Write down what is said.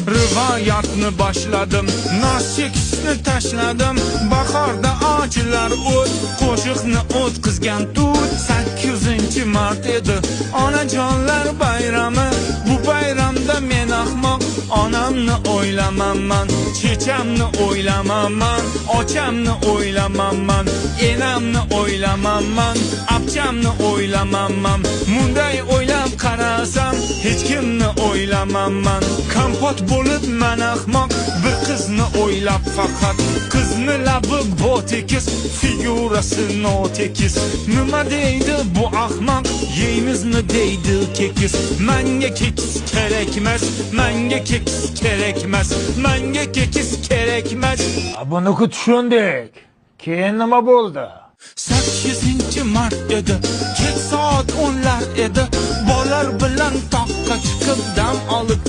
Rivoyatni boshladim, nos chekishni tashladim. Bahorda ochilar o't, qo'shiqni o'tqizgan tut. 8-mart edi, onajonlar bayrami. Bu bayramda men ahmoq onamni o'ylamanman, chechamni o'ylamanman, ochamni o'ylamanman, enamni o'ylamanman, apchamni o'ylamanman. Munday o'ylab qarasam, hech kimni o'ylamanman. Kompot bo'lib man ahmoq bir qizni o'ylab faqat. Qizni labi bo'tekis, figurasi notekis. Nima deydi bu ahmoq? Yeymizmi deydi kekis. Manga kekis kerakmas, manga kekis kerakmas, manga kekis kerakmas. Buni tushundik. Keyin nima bo'ldi? 8-mart edi, kech soat 10lar edi. Bolalar bilan toqqa chiqib dam olib